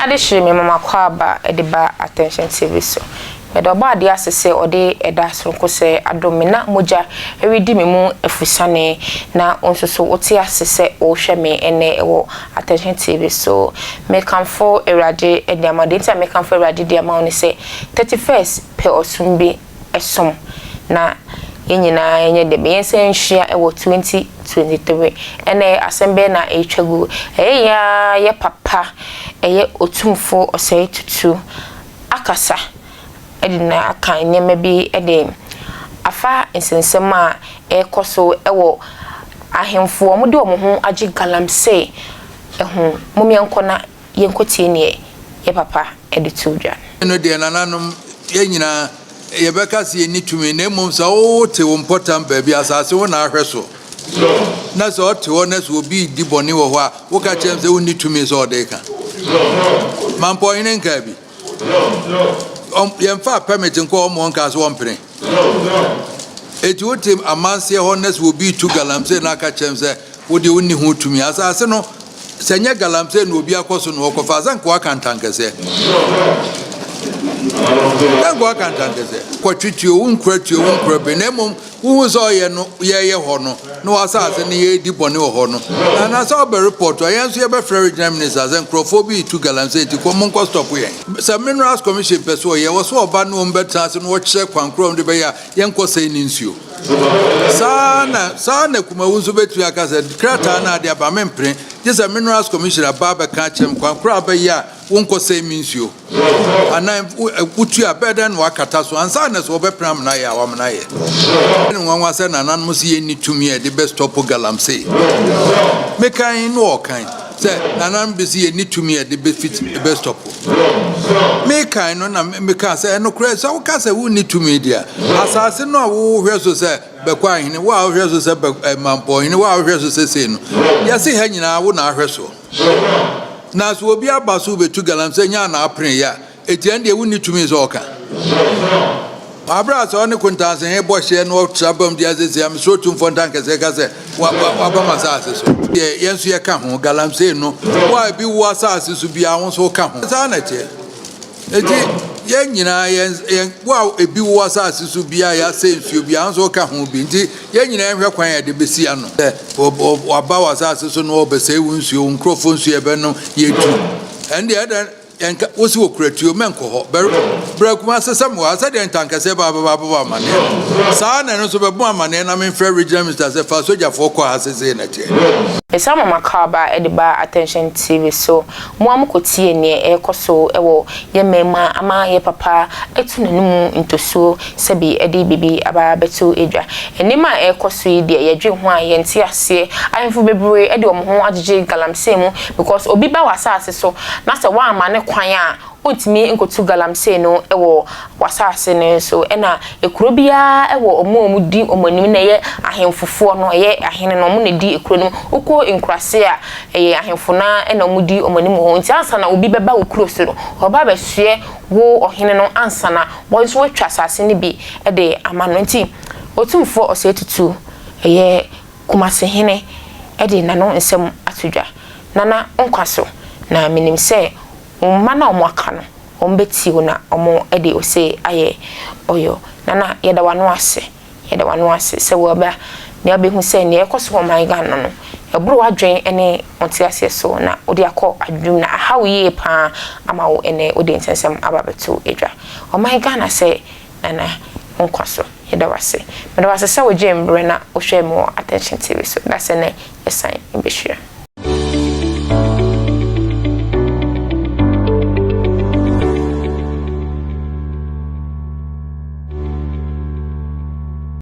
Adehye me mama akwaaba de ba Attention TV so. Meda Ɔbɔadeɛ ase sɛ ɔde ɛda soronko sɛɛ adom me na mogya redi me mu afusane na wo nso so wote ase sɛ worehwɛ me ɛnnɛ wɔ Attention TV so. Mekamfo Awurade de ama wo. Deɛ nti a mekamfo Awurade de ama wo ne sɛ 31st pɛ ɔsom bi som na yɛn nyinaa yɛnyɛ dɛ yɛnsan nhyia wɔ 2023. Ɛnnɛ asɛm bɛn na ɛretwa gu? Ɛyɛ yɛn ara yɛ papa ɛyɛ Otumfoɔ Osei Tutu akasa de na aka nneɛma bi de afa nsɛnsɛm a ɛrekɔ so wɔ ahemfo a wɔde wɔn ho agye galamsey ho. Mom yɛnkɔ na yɛnkɔtie neɛ yɛ papa de too dwa. No deɛ nananom, yɛn nyinaa yɛbɛka sɛ yɛnni tumi, na mmom sɛ wote wo mpɔtam baabi, asase wo na ahwɛ so, na sɛ ɔte hɔ na sɛ obi redi bɔne wɔ hɔ a, woka kyerɛ no sɛ wonni tumi sɛ ɔde ka. Mampɔhene nkaa bi. Yɛmfa permit nkɔ wɔn nkaa sɛ wɔmpene. Eti wote amanseɛ hɔ na sɛ obi retu galamsey na aka kyerɛ no sɛ wo deɛ wonni ho tumi. Asase no, sɛ nyɛ galamsey na obi akɔ so na ɔkɔfa, sɛ nka waka ntankɛseɛ. Sɛ nka waka ntankɛseɛ. Kɔtwe tuo, wonkura tuo, wonkura bi, na mmom wohu sɛ ɔyɛ no yɛyɛ hɔ no, na w'asase no yɛredi bɔne wɔ hɔ no. Anaasɛ ɔbɛ report a, yɛn nso yɛbɛfrɛ regional minister sɛ nkurɔfoɔ bi retu galamsey nti kɔ monkɔ stop yɛn. Sɛ Minerals Commission pɛ sɛ ɔyɛ, ɛwɔ sɛ ɔba ne wɔn bɛtena ase na wɔkyerɛ kwan korɔ a wɔde bɛyɛ a yɛnkɔsɛe ne nsuo. Saa ara na saa ara na Kumawu nso bɛtumi aka sɛ krataa no a ade aba mempene, gye sɛ Minerals Commission aba abɛka akyerɛ me kwan korɔ a bɛyɛ a wonkɔsɛe me nsuo. Anaa wotua a, bɛyɛ dɛn na wɔakata so ansa na sɛ wɔbɛpene amena ayɛ a wɔamena ayɛ. Ɛyɛ no nwanwa sɛ nananom se yɛnni tumi a yɛde bɛ stop galamsey. Mekan na ɔkan sɛ nananom bi se yɛnni tumi a yɛde bɛ fit bɛ stop. Mekan no na mekaa sɛ ɛnokorɛ sɛ woka sɛ wonni tumi deɛ asase no a wohwɛ so sɛ bɛkɔ ahene, wo a wohwɛ so sɛ bɛ mampɔhene, wo a wohwɛ so sɛ sei no, yɛse ha nyinaa wo na ahwɛ soɔ. Na sɛ obi aba so rebetu galamsey nya na apene yɛ a, eti ɛno deɛ wonni tumi sɛ ɔka. Abere a sɛ ɔne kontansehe bɔ hyeɛ na ɔtra bam di asese a, mesrɛ otumfoɔ ntankɛseɛ ka sɛ waba m'asase so. Deɛ yɛn nso yɛka ho, galamsey no, wo a ebi wo asase so biara wo nso woka ho. Saa na ɛteɛ. Enti yɛn nyinaa yɛn yɛn wo a ebi wɔ asase so biara yɛasɛ nsuo biara nso ka ho bi nti yɛn nyinaa yɛnhwɛ kwan a yɛde bɛsi ano. Sɛ waba wɔ asase so na ɔbɛsɛe wo nsuo, wo nkurɔfoɔ nsuo yɛbɛnom yɛtu. Ɛno deɛ ɛdɛn yɛnka wosi wɔ kura tuo mɛnkɔ hɔ. Bɛrɛ brɛ Kumase sɛ mewɔ ha sɛdeɛ ntankɛseɛ ba bɛba abɛbɔ amaneɛ no saa na ɛno nso bɛbɔ amaneɛ na memfrɛ regional minister sɛ fa sogyafoɔ kɔ ha sesei na ɛteɛ. Mesan ma m'akwaaba de ba Attention TV so. Mo ara mokɔtie neɛ ɛrekɔ so wɔ yɛn man mu a ama yɛn papa atu n'anomu ntosuo sɛbi de biribi aba abɛto dwa. Nneɛma a ɛrekɔ so yi deɛ yɛdwen ho a yɛnte aseɛ. Ahemfo bebree de wɔn ho agyegye galamsey mu because obi ba w'asaase so na sɛ woamma no kwan a Wontumi nkotu galamsey no wɔ w'asase no so. Ɛna ekuro biara wɔ wɔn a wɔdi wɔn anim na ɛyɛ ahemfofoɔ no, ɛyɛ ahene no, wɔn na ɛdi ekuro no mu. Wokɔ nkurase a, ɛyɛ ahemfo no ara na wɔdi wɔn anim wɔ hɔ. Nti ansa na obi bɛba wo kuro so no, ɔba abɛsoɛ wo ɔhene no ansa na wɔn nso wɔatwa asase no bi de ama no. Nti Otumfoɔ Osei Tutu ɛyɛ Kumasehene de n'ano nsɛm ato dwa. Nana nkwa so, na menim sɛ Wo mma no a wɔaka no, wɔbɛtie wo na wɔde ose ayɛ ɔyɔ. Nana, yɛda w'ano ase, yɛda w'ano ase sɛ woaba na woabɛhu sɛ nea ɛrekɔ so wɔ ɔman Ghana no, ɛboro w'adwene ne wo nteaseɛ so na wode akɔ adwene mu na aha wo yie pa ara ama wo ɛnnɛ wode nsɛnsɛm aba abɛto dwa. Ɔman Ghana sɛ, Nana, wo nkwa so, yɛda wo ase. Meda wo ase sɛ wogyee mberɛ na wohwɛɛ me wɔ Attention TV so. Dasɛ nnɛ yɛsan bɛhyia.